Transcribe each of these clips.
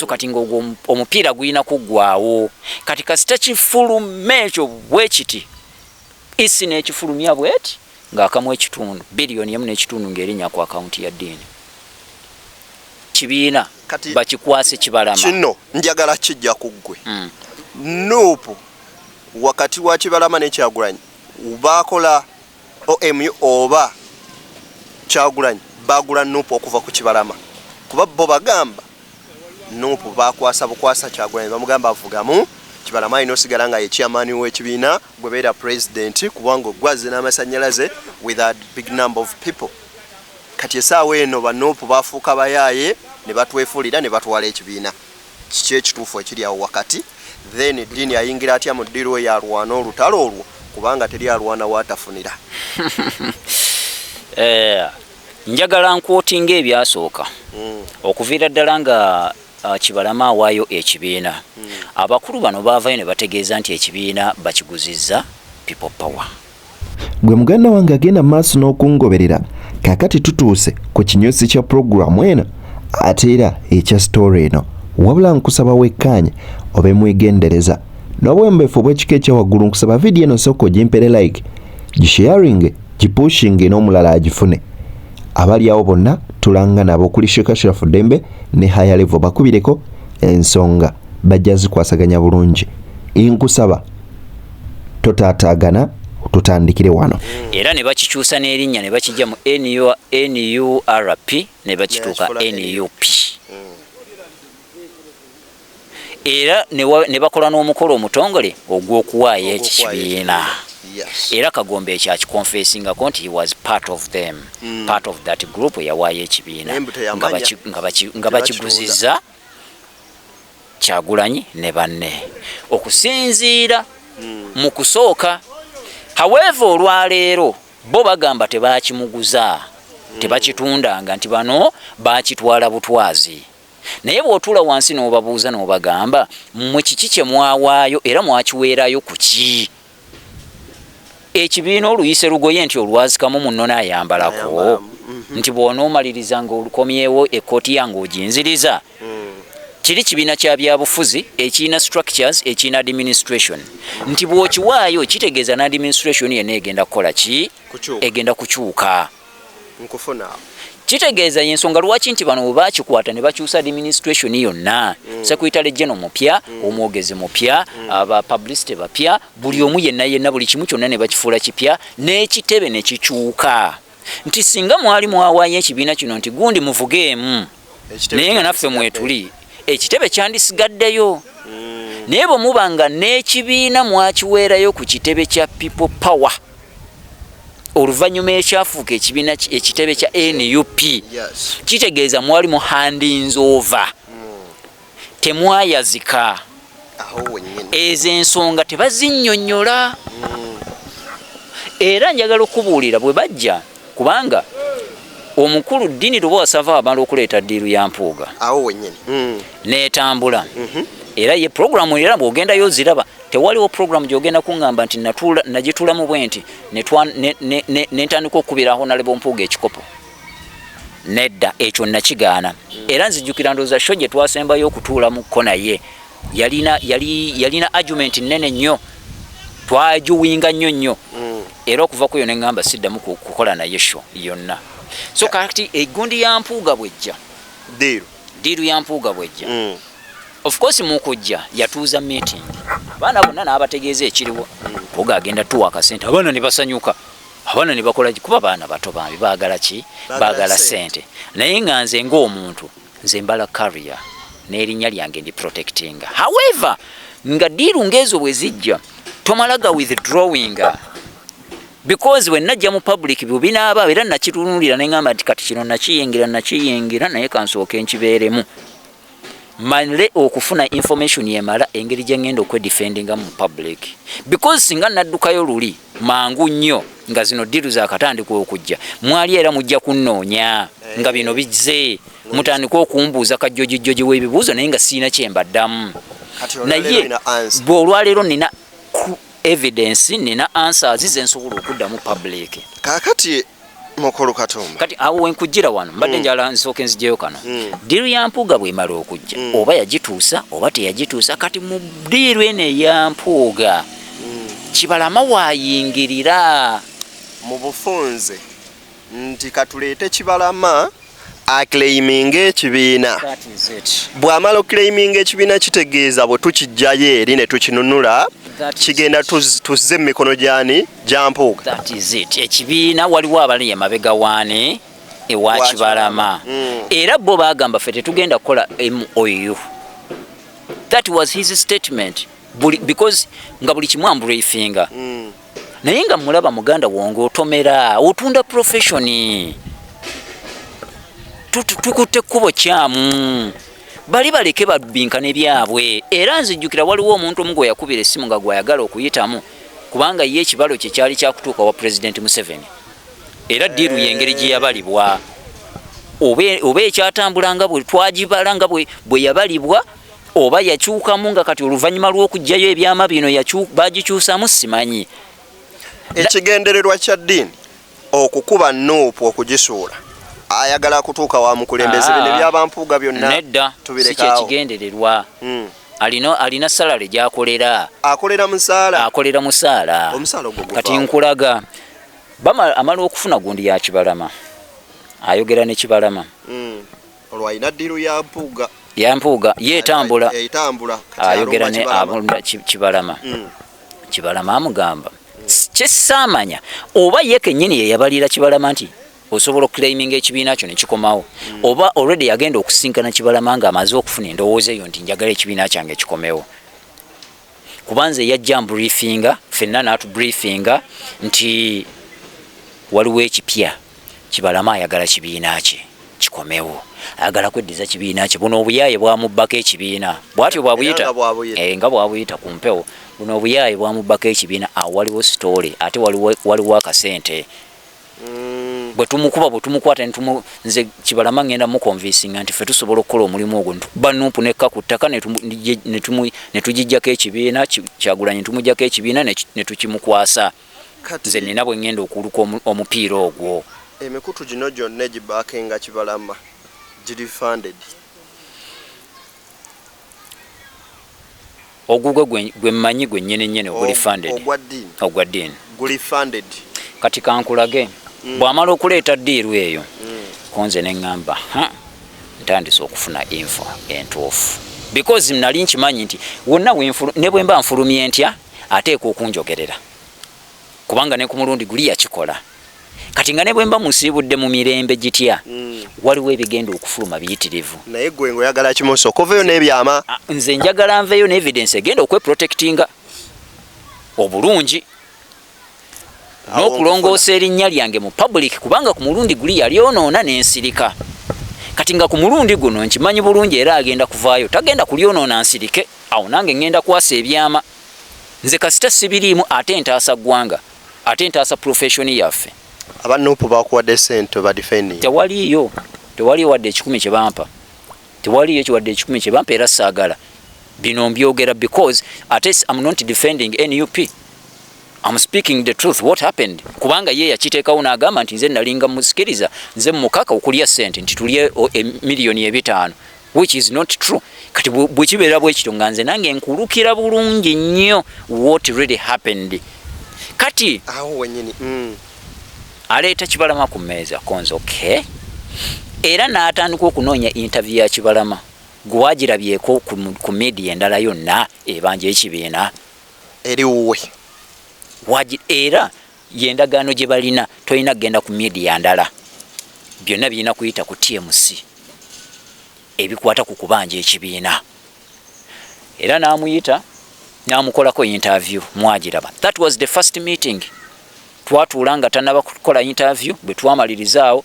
So kati ngaogwo omupiira gulina kuggwawo. Kati kasita kifuluma ekyo bwe kiti, isi n'ekifulumya bweti ng'akamu ekitundu 1.5 biliyoni ng'erinnya ku akawunti ya Ddiini, kibiina Kati bakikwase Kibalama. Kino njagala kijja ku ggwe. NUP wakati wa Kibalama ne Kyagulanyi bakola OMU oba Kyagulanyi bagula NUP okuva ku Kibalama? Kuba bo bagamba NUP bakwasa bukwasa Kyagulanyi, bamugamba avugamu, Kibalama alina osigala nga ye chairman w'ekibiina, gwe beera president kubanga ogwaze n'amasanyalaze with a big number of people. Kati esaawa eno ba NUP bafuuka bayaaye ne batwefuulira ne batwala ekibiina. Kiki ekituufu ekiri awo wakati? Then Ddiini ayingira atya mu ddiiro eyo alwana olutalo olwo, kubanga teri alwana waatafunira? Njagala nquotinga ebyasooka. Okuviira ddala nga Kibalama awaayo ekibiina, abakulu bano baavayo ne bategeeza nti ekibiina bakiguzizza People Power. Gwe muganda wange agenda maaso n'okungoberera, kaakati tutuuse ku kinyusi kya pulogulaamu eno ate era ekya story eno. Wabula nkusaba wekkaanye, obe mwegendereza n'obwembefu obw'ekika ekya waggulu. Nkusaba vidiyo eno sooka ogimpere like, gisharinge, gipushinge n'omulala agifune. Abali awo bonna tulanga nabo okuli Sheikh Ashraf Dembe ne Higher Level, bakubireko ensonga bajja zikwasaganya bulungi. Nkusaba totaataagana, tutandikire wano. Era ne bakikyusa n'erinnya ne bakijja mu NURP ne bakituuka Ne bakifula. NUP. Era ne bakola n'omukolo omutongole ogw'okuwaayo ekibiina. Era Kagombe ekyo akiconfessingako nti he was part of them, part of that group eyawaayo ekibiina Naye mbu teyamanya. Nga bakiguzizza Kyagulanyi ne banne okusinziira mu kusooka. However, olwaleero bo bagamba tebakimuguza, tebakitundanga, nti bano bakitwala butwazi. Naye bw'otuula wansi n'obabuuza n'obagamba, mmwe kiki kye mwawaayo era mwakiweerayo ku ki? Ekibiina oluyise lugoye nti olwazikamu munno n'ayambalako. Ayambalamu. Nti bw'onoomaliriza ng'olukomyewo ekkooti yange oginziriza. Kiri kibiina kya byabufuzi ekirina structures, ekirina administration, nti bw'okiwaayo kitegeeza n'administration yenna egenda kukola ki? Kukyuka. Egenda kukyuka. Nkufuna. Kitegeeza yensonga lwaki nti bano bwe bakikwata ne bakyusa administration yonna, secretary general mupya, omwogezi mupya, aba publicity bapya, buli omu yenna yenna, buli kimu kyonna ne bakifuula kipya n'ekitebe ne kikyuka, nti singa mwali mwawaayo ekibiina kino nti gundi muvugeemu Ekitebe naye nga naffe mwetuli, ekitebe kyandisigaddeyo. Naye bwe muba nga n'ekibiina mwakiweerayo ku kitebe kya People Power, oluvannyuma ekyafuuka ekibiina ekitebe kya NUP, kitegeeza mwali mu handinze over, temwayazika. Awo wennyini. Ezo ensonga tebazinnyonnyola. Era njagala okubuulira bwe bajja, kubanga omukulu Ddiini Lubowa Sava amala okuleeta deal ya Mpuuga Awo wennyini. N'etambula. Era ye programu, era bw'ogendayo oziraba, tewaliwo programu gy'ogenda kuŋŋamba nti nagituulamu bwe nti ne ntandika okukubira Honorable Mpuuga ekikopo. Nedda, ekyo nakigaana. Era nzijjukira, ndowooza show gye twasembayo okutuulamukko naye yalina argument nnene nnyo, twajuwinga nnyo nnyo. Era okuva kuyo ne ŋŋamba siddamu kukola naye show yonna. So kati egundi ya Mpuuga bwejja, Deal. Deal ya Mpuuga bwejja, of course mu kujja yatuuza meeting, abaana bonna n'abategeeza ekiriwo. Mpuuga agenda tuwa akasente, abaana ne basanyuka, abaana ne bakola ki? Kuba baana bato bambi baagala ki? Baagala baagala ssente. Ssente. Naye nga nze ng'omuntu, nze mbala career n'erinnya lyange ndi protectinga. However, nga deal ng'ezo bwe zijja, tomala ga withdrawinga, because bwe najja mu public bwe binaaba, era nakitunuulira ne ŋŋamba nti kati kino nakiyingira naye kansooke nkibeeremu, male okufuna information emala engeri gye ŋŋenda okwedefendinga mu public, because singa naddukayo luli mangu nnyo nga zino deal zakatandika okujja, mwali era mujja kunnoonya nga bino bizze, mutandike okumbuuza kajjojijjoji w'ebibuuzo, naye nga siina kyembaddamu. Kati olwaleero Naye olina answer. Bwe olwaleero nina evidence, nina answers zensobola okuddamu public. Kaakati Mukulu Katumba. Kati awo wenkujjira wano mbadde njala nsooke nzijeyo kano. Deal ya Mpuuga bwemala okujja, oba yagituusa oba teyagituusa, kati mu deal eno eya Mpuuga Kibalama waayingirira. Mu bufunze nti katuleete Kibalama aclaiminga ekibiina. That is it. Bw'amala oclaiminga ekibiina, kitegeeza bwe tukijjayo eri ne tukinunula, That is kigenda it. tuzze mu mikono gyani? Gya Mpuuga. That is it. Ekibiina waliwo abali emabega waani? Ewa Wa Kibalama. Era bo bagamba, ffe tetugenda kukola MOU. That was his statement. Because nga buli kimu ambriefinga, naye nga mulaba muganda wonge otomera, otunda profession. Tukutte ekkubo kyamu, bali baleke babinkane byabwe. Era nzijjukira waliwo omuntu omu gwe yakubira essimu nga gwayagala okuyitamu, kubanga ye ekibalo kye kyali kyakutuuka wa Pulezidenti Museveni. Era deal yengeri gye yabalibwa, oba ekyatambula nga bwe twagibala, nga bwe yabalibwa, oba yakyukamu nga kati oluvannyuma lw'okugjayo ebyama bino bagikyusamu, simanyi. Ekigendererwa kya ddiini okukuba NUP, okugisuula, ayagala kutuuka wa mukulembeze. Ah. Bino ebyabampuuga byonna Nedda, si tubirekaawo. kyekigendererwa. Alina salary gyakolera. Akolera musaala. Akolera musaala. Omusaala ogwo Kati guvaawo. nkulaga, amala okufuna gundi ya Kibalama, ayogera ne Kibalama. Olwo alina deal ya Mpuuga. Ya Mpuuga ye etambula. Etambula. Kati Ayogera alumba ne Kibalama. abulunda Kibalama. Kibalama amugamba kyesaamanya, oba ye kennyini ye yabalira Kibalama nti osobola okuclaiminga ekibiina kyo nekikomawo, oba already yagenda okusinkana Kibalama nga amaze okufuna endowooza eyo nti njagala ekibiina kyange kikomewo. Kubanze yajja mbriefinga ffenna, n'atubriefinga nti waliwo ekipya, Kibalama ayagala kibiina kye kikomewo, ayagala kweddiza kibiina kye. Buno obuyaaye bwamubbako ekibiina, bwatyo bwabuyita. Era nga bw'abuyita. Eh, nga bwabuyita ku mpewo, buno obuyaaye bwamubbako ekibiina. Awo waliwo story, ate waliwo akasente. Bwe tumukuba, bwe tumukwata, nze Kibalama ngenda muconvincinga nti ffe tusobola okukola omulimu ogwo, ntukuba NUP nekka ku ttaka, ne tugijjako ekibiina, Kyagulanyi tumugjako ekibiina ne tukimukwasa. Kati Nze nina bwe ngenda okuluka omupiira ogwo. Emikutu gino gyonna egibackinga Kibalama giri funded? Ogugwe gwe mmanyi gwe nnyini nnyini oguli funded. Ogwa ddiini. Ogwa ddiini. Guli funded. Kati kankulage, bw'amala okuleeta deal eyo, konze ne ŋŋamba, "Ha, ntandise okufuna info entuufu," because nali nkimanyi nti wonna ne bwe mba nfulumye ntya, ateekwa okunjogerera, kubanga ne ku mulundi guli yakikola. Kati nga ne bwe mba musiibudde mu mirembe gitya, waliwo ebigenda okufuluma biyitirivu. Naye gwe ngaoyagala kimusa okuvayo n'ebyama. Ah, nze njagala nveeyo n'evidence egenda okweprotectinga obulungi Awo n'okulongoosa erinnya lyange mu public, kubanga ku mulundi guli yalyonoona n'ensirika. Kati nga ku mulundi guno nkimanyi bulungi era agenda kuvaayo, tagenda kulyonoona nsirike. Awo nange ngenda kwasa ebyama. Nze kasita sibiriimu, ate ntaasa ggwanga, ate ntaasa profession yaffe. Aba NUP bakuwadde sente ba defending? Tewaliiyo, tewaliyo wadde 100 kye bampa, tewaliyo kiwadde 100 kye bampa. Era saagala bino mbyogera because ate I'm not defending NUP, I'm speaking the truth, what happened, kubanga ye yakiteekawo n'agamba nti nze nalinga musikiriza, nze mukaka okulya sente, nti tulye 500,000, which is not true. Kati bwe kibeera bwe kityo, nga nze nange nkulukira bulungi nnyo what really happened. Kati Awo wenyini. Aleeta Kibalama ku mmeeza konze, okay, era n'atandika okunoonya interview ya Kibalama. Gwagirabyeko ku media endala yonna ebanja ekibiina? Eri wuwe. Era yendagaano gye balina, tolina kugenda ku media ndala, byonna birina kuyita ku TMC ebikwata ku kubanja ekibiina. Era n'amuyita n'amukolako interview, mwagiraba. That was the first meeting. Twatuula nga tanaba kukola interview. Bwe twamalirizaawo,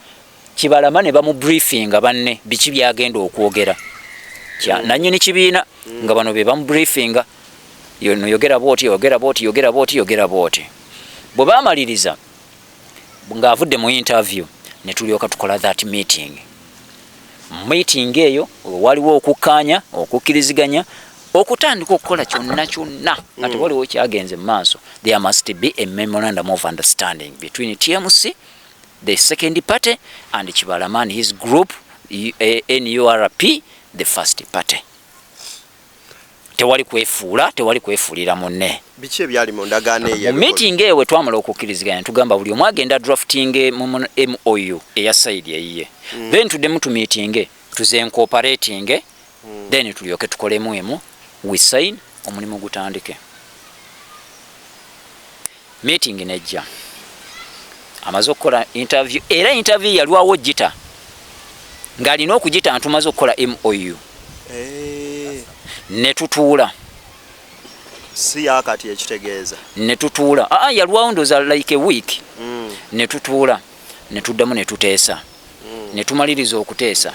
Kibalama ne bamubriefinga banne biki byagenda okwogera. Nanyini kibiina nga bano be bamubriefinga, yono yogera bwoti, yogera bwoti, yogera bwoti, yogera bwoti. Bwe bamaliriza ng'avudde mu interview, ne tulyoka tukola that meeting. Meeting eyo waliwo okukkaanya, okukkiriziganya okutandika okukola kyonna kyonna nga tewaliwo kyagenze mu maaso. There must be a memorandum of understanding between TMC the second party, and Kibalama and his group NURP, the first party. Tewali kwefuula, tewali kwefuulira munne. Biki ebyali mu ndagaano eyo? Mu meeting eyo bwe twamala okukkiriziganya, tugamba buli omu agenda drafting mu MOU eya side eyiye, then tuddemu tumeetinge, tuze incorporating, then tulyoke tukolemu emu, we sign, omulimu gutandike. Meeting nejja, amaze okukola interview, era interview yalwawo gita ng'alina okugita ntumaze okukola MOU. Ne tutuula. Si yakati ekitegeeza. Ne tutuula. Aa, yalwawo ndooza like a week. Ne tutuula, ne tuddamu ne tuteesa, ne tumaliriza okuteesa,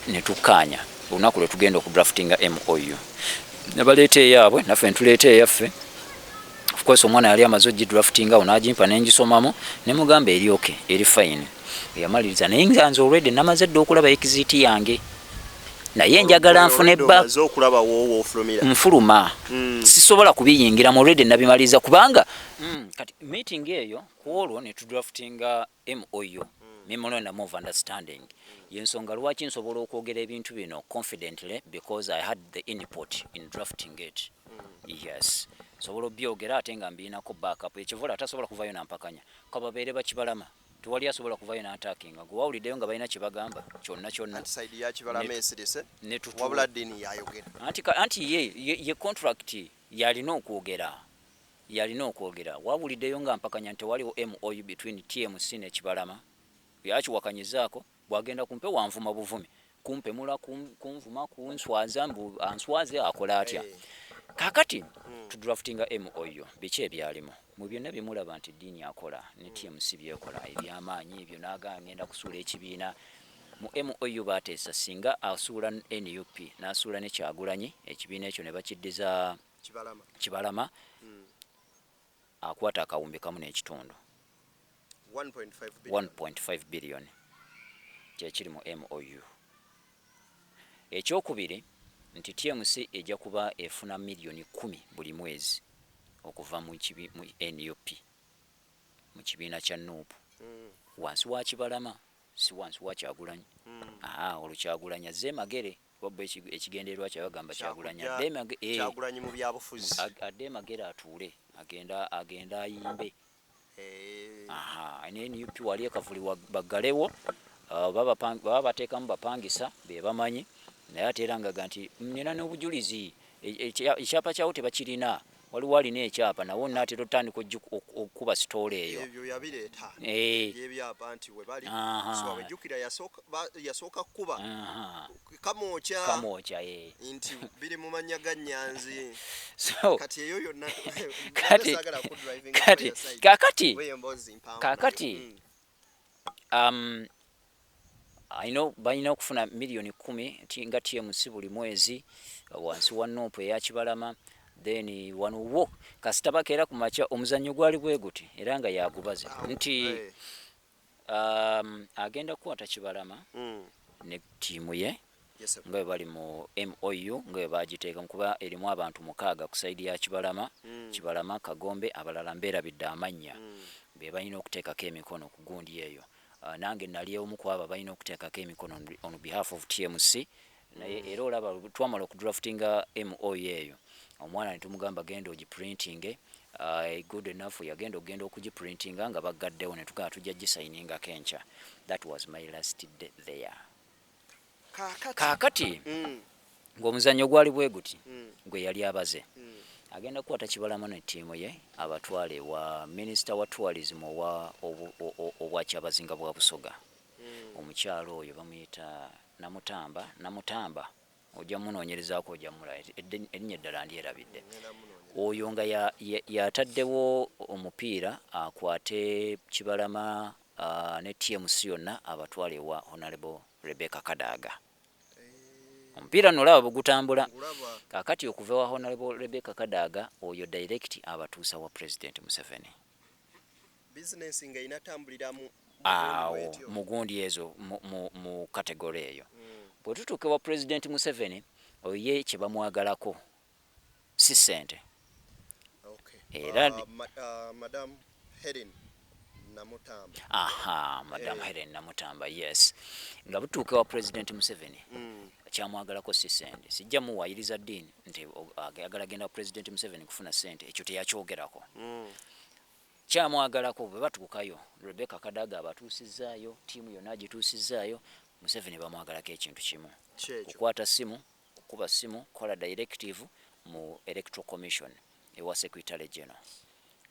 ne tukkaanya olunaku lwe tugenda okudraftinga MOU, ne baleeta eyaabwe, naffe ne tuleeta eyaffe. Of course omwana yali amaze ogidraftinga awo n'agimpa, nengisomamu, ne mugamba eri okay, eri fine. Yamaliriza, naye nga nze already namaze dda okulaba exit yange, naye njagala nfune ba Omaze okulaba woowo ofulumira. Nfuluma. Sisobola kubiyingiramu, already nabimaliriza kubanga kati meeting eyo ku olwo ne tudraftinga MOU, memorandum of understanding. Yensonga lwaki nsobola okwogera ebintu bino confidently, because I had the input in drafting it. Yes, nsobola obyogera ate nga mbiinako backup. Ekivola atasobola kuvayo nampakanya, kababeere bakibalama, tewali asobola kuvayo nantakinga gwe wawuliddeyo nga balina kyebagamba kyonna kyonna. Anti side ya Kibalama esirise. Ne tutuula. Wabula Dini yayogera. Anti ye contract yalina okwogera, yalina okwogera. Wawuliddeyo nga mpakanya nti tewaliwo MOU between TMC ne Kibalama? Yakiwakanyizaako bwagenda kumpe wanvuma buvumi, kumpemula, kunvuma, kunswaza, mbu answaze akola atya? Kakati tudraftinga MOU. Biki ebyalimu mu byonna byemulaba nti Ddiini akola ne TMC byekola ebyamaanyi ebyo, naga ngenda kusuula ekibiina? Mu MOU bateesa singa asuula NUP n'asuula ne Kyagulanyi, ekibiina ekyo ne bakiddiza Kibalama. Kibalama, akwata 1.5 kawumbi. 1.5 billion. 1.5 billion kyekiri mu MOU. Ekyokubiri nti TMC ejja kuba efuna miliyoni 10 buli mwezi okuva mu NUP, mu kibiina kya NUP, wansi wa Kibalama, si wansi wa Kyagulanyi. Aha, olwo Kyagulanyi azze Magere wabba ekigendererwa kyabagamba Kyagulanyi adde Kyagulanyi mu byabufuzi. Adde Magere atuule, agenda ayimbe. Aha, ne NUP wali ekavuli baggalewo, baba bateekamu bapangisa be bamanyi, naye ate era ngaga nti nina n'obujulizi, ekyapa kyawo tebakirina, waliwo alina ekyapa, nawo naatera otandika okukuba story eyo. Ebyo yabireeta. Byebyapa nti we bali. So wejjukira yasooka kukuba Kamwokya. Kamwokya, eh. Nti biri mu mannya ga Nyanzi. So kati eyo yonna saagala kudrivinga kati for your side. Kakati Oba emboozi mpanvu kakati nayo. I know balina okufuna miliyoni 10 nga TMC buli mwezi wansi wa NUP eya Kibalama. Then wano wo kasita bakeera ku makya, omuzannyo gwali bwe guti, era nga yagubaze nti agenda kukwata Kibalama ne ttiimu ye Yes, sir. nga bwe bali mu MOU, nga bwe bagiteeka kuba erimu abantu mukaaga ku side ya Kibalama, Kibalama, Kagombe, abalala mbeerabidde amannya, be balina okuteekako emikono ku gundi eyo. Nange nali omu ku abo balina okuteekako emikono on behalf of TMC. Naye era olaba twamala okudraftinga MOU eyo, omwana ne tumugamba genda ogiprintinge. Good enough, yagenda okugenda okugiprintinga nga baggaddewo, ne tugamba tujja gisayiningako enkya. That was my last day there. Kaakati Kaakati ng'omuzannyo gwali bwe guti, gwe yali abaze agenda kukwata Kibalama ne ttiimu ye abatwale wa minisita wa tourism owa obwakyabazinga bwa Busoga. Omukyalo oyo bamuyita Namutamba. Namutamba ojja munoonyerezaako, ojja mulaba, erinnya eddala ndyerabidde. Ngenda munoonyereza. Oyo nga yataddewo omupiira akwate Kibalama ne TMC yonna abatwale ewa Honorable Rebecca Kadaga. Omupiira nno olaba bwe gutambula. Ngulaba. Kakati okuva ewa Honorable Rebecca Kadaga oyo direct abatuusa wa President Museveni. Bizinensi nga inatambulira mu awo bwetyo. Mu gundi ezo mu category eyo. Bwe tutuuka ewa President Museveni, oyo ye kye bamwagalako si ssente. Era Madam Helen Namutamba. Aha, Madam Helen Namutamba, yes. Nga butuuka wa President Museveni, kyamwagalako si sente. Sijja muwayiriza ddiini nti ayagala genda wa President Museveni kufuna sente, ekyo teyakyogerako. Kyamwagalako, bwe batuukayo, Rebecca Kadaga abatuusizaayo, ttiimu yonna agituusizaayo, Museveni bamwagalako ekintu kimu: Kyekyo. Kukwata simu, kukuba simu, kukola directive mu Electoral Commission ewa Secretary General,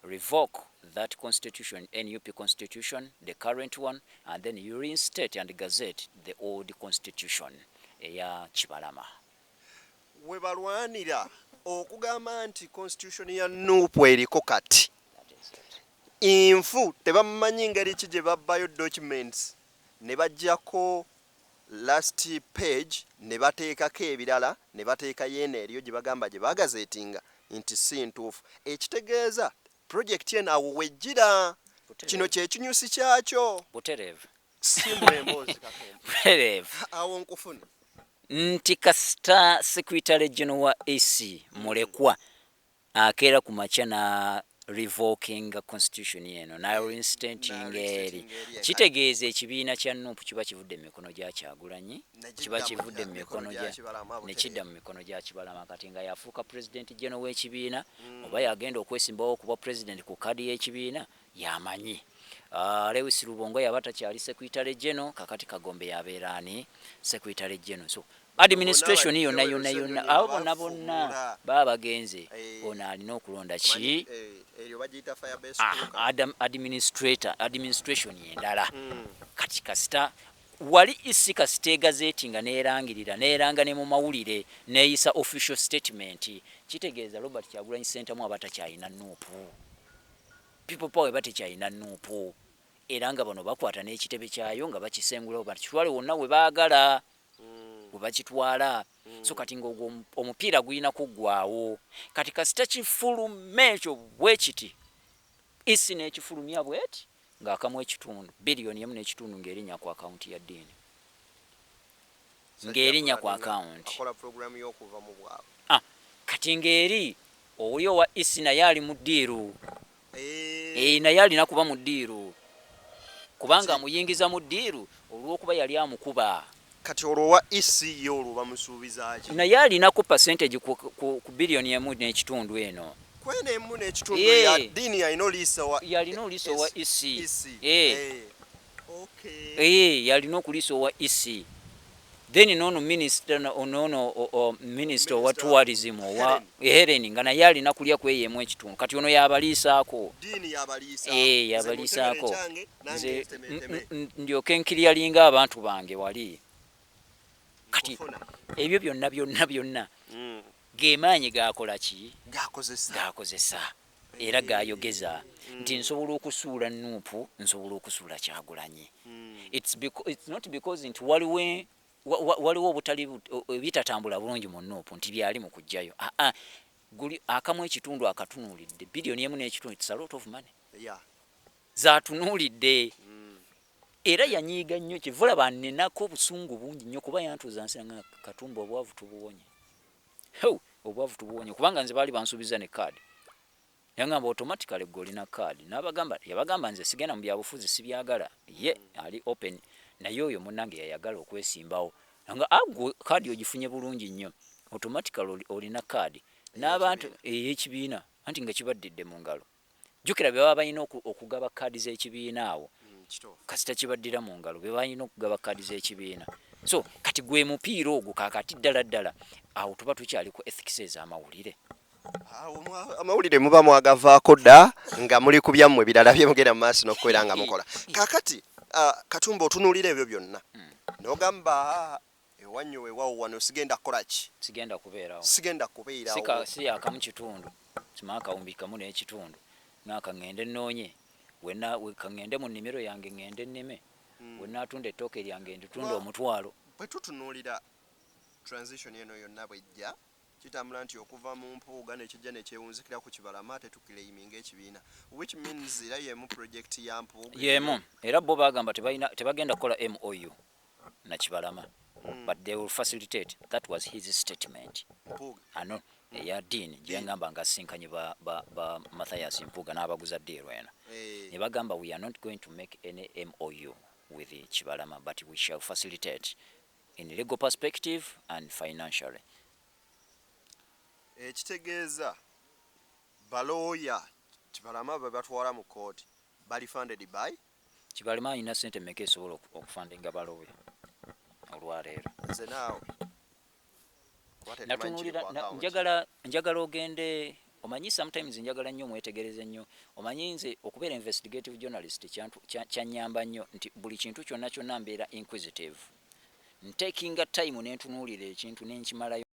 revoke that constitution, NUP constitution, the current one, and then you reinstate and gazette the old constitution eya Kibalama. We balwanira okugamba nti constitution ya NUP eriko kati That is it. Nfu tebamumanyi ngeri ki gye babbayo documents ne baggyako last page ne bateekako ebirala ne bateekayo eno eriyo gye bagamba gye bagazetinga nti si ntuufu, ekitegeeza project eno awo wejjira kino kyekinyusi kyakyo. Butereevu. Simbula emboozi, Katumba. Butereevu. Awo nkufuna. Nti kasita Secretary General wa AC mulekwa akeera ku makya na revoking constitution eno na reinstating Na eri, reinstating eri. Kitegeeza ekibiina kya NUP kiba kivudde mu mikono gya Kyagulanyi, Ne kidda kiba mu kivudde mu mikono mikono gya gya Kibalama. Ne kidda mu mikono gya Kibalama. Kati nga yafuuka President General w'ekibiina, oba yagenda okwesimbawo okuba president ku kadi y'ekibiina, yamanyi. Lewis Rubongoya yaba takyali Secretary General, kakati Kagombe yabeera ani? Secretary General. So administration yonna yonna yonna, abo bonna bonna baba bagenze. Ono alina okulonda ki? Eryo bagiyita Firebase. Administrator, administration endala. Kati kasita wali isi, kasita egazeti nga nerangirira, neranga ne mu mawulire, neyisa official statement, kitegeeza Robert Kyagulanyi Ssentamu aba takyalina NUP, People Power eba tekyalina NUP, era nga bano bakwata n'ekitebe kyayo nga bakisengulawo, bakitwale wonna we baagala, we bakitwala. So kati nga ogwo omupiira gulina kuggwawo. Kati kasita kifuluma ekyo bwe kiti, isi n'ekifulumya bweti, ng'akamu ekitundu, 1.5 biliyoni ng'erinnya ku akawunti ya ddiini, ng'erinnya ku akawunti. Akola programu y'okuva mu bwabwe. Ah, kati ng'eri oli owa isi naye ali mu deal. Naye alina kuba mu deal, kubanga amuyingiza mu deal olw'okuba yali amukuba. Kati olwo owa ec ye olwo bamusuubiza ki? Naye alinako percentage ku 1.5 biliyoni eno. Kweno emu n'ekitundu. Ya ddiini yalina oliisa wa Yalina oliisa owa EC. EC. Okay. Yalina okuliisa owa EC, then nono minister, nono minister owa Minister tourism owa Helen, nga naye alina kulya kweyemu ekitundu. Kati ono yabaliisaako. Ddiini yabaliisa. Yabaliisaako. Nze Nze ndyoke nkiryalinga abantu bange wali. Kati ebyo byonna byonna byonna gemaanyi gakola ki? Gakozesa. Gakozesa era gayogeza nti nsobola okusuula NUP, nsobola okusuula Kyagulanyi. It's not because nti waliwo waliwo obutali ebitatambula bulungi mu NUP nti byali mu kujjayo. Aa, guli akamu ekitundu akatunuulidde, 1.5 biliyoni, it's a lot of money. Zatunuulidde era yanyiiga nnyo. Kivulaba ninako obusungu bungi nnyo, kuba yantuuza nsanga, "Katumba, obwavu tubuwonye." Heu, obwavu tubuwonye, kubanga nze baali bansuubiza ne kaadi. Yangamba, "Automatically gwe olina kaadi." N'abagamba, yabagamba, "Nze sigenda mu byabufuzi, sibyagala." Ye ali open, naye oyo munnange yayagala okwesimbawo nga agwe kaadi ogifunye bulungi nnyo, automatically olina kaadi n'abantu ey'ekibiina, anti nga kibaddidde mu ngalo. Jjukira bye baba balina okugaba kaadi z'ekibiina awo. Kasita kibaddira mu ngalo, be balina okugaba kaadi z'ekibiina. So kati gwe mupiira ogwo kakati ddala ddala awo tuba tukyali ku ethics ez'amawulire. Awo amawulire muba mwagavaako dda, nga muli ku byammwe birala bye mugenda mu maaso n'okubeera nga mukola. Kaakati Katumba, otunuulira ebyo byonna n'ogamba, "Ah, ewannyo weewaawo wano sigenda kukola ki?" Sigenda kubeerawo. Sigenda kubeerawo. Si akamu kitundu, sima 1.5 kawumbi ngaka ŋŋende nnoonye wenna kaŋŋende mu nnimiro yange, ŋŋende nnime, wenaatunda ettooke lyange nditunda 100,000. Bwe tutunuulira transition eno yonna bwejja kitambula nti okuva mu Mpuuga nekijja nekyewunzikira ku Kibalama, ate tuclaiminga ekibiina, which means era yemu project ya Mpuuga. Yemu, era bo bagamba tebagenda kukola MOU na Kibalama. But they will facilitate. That was his statement. Mpuuga. Ano eya Dean gyengamba nga asinkanye ba Mathias Mpuuga n'abaguza deal eno. Ne bagamba, "We are not going to make any MOU with Kibalama, but we shall facilitate in legal perspective and financially." Ekitegeeza balooya Kibalama be batwala mu kooti bali funded by Kibalama alina sente meka esobola okufundinga balooya olwaleero? Nze naawe. Kuba tetumanyi kiri Natunuulira ku account. Njagala ogende, omanyi sometimes njagala nnyo mwetegereze nnyo. Omanyi nze okubeera investigative journalist kyanyamba nnyo nti buli kintu kyonna kyonna mbeera inquisitive, ntakinga time nentunuulira ekintu nenkimalayo.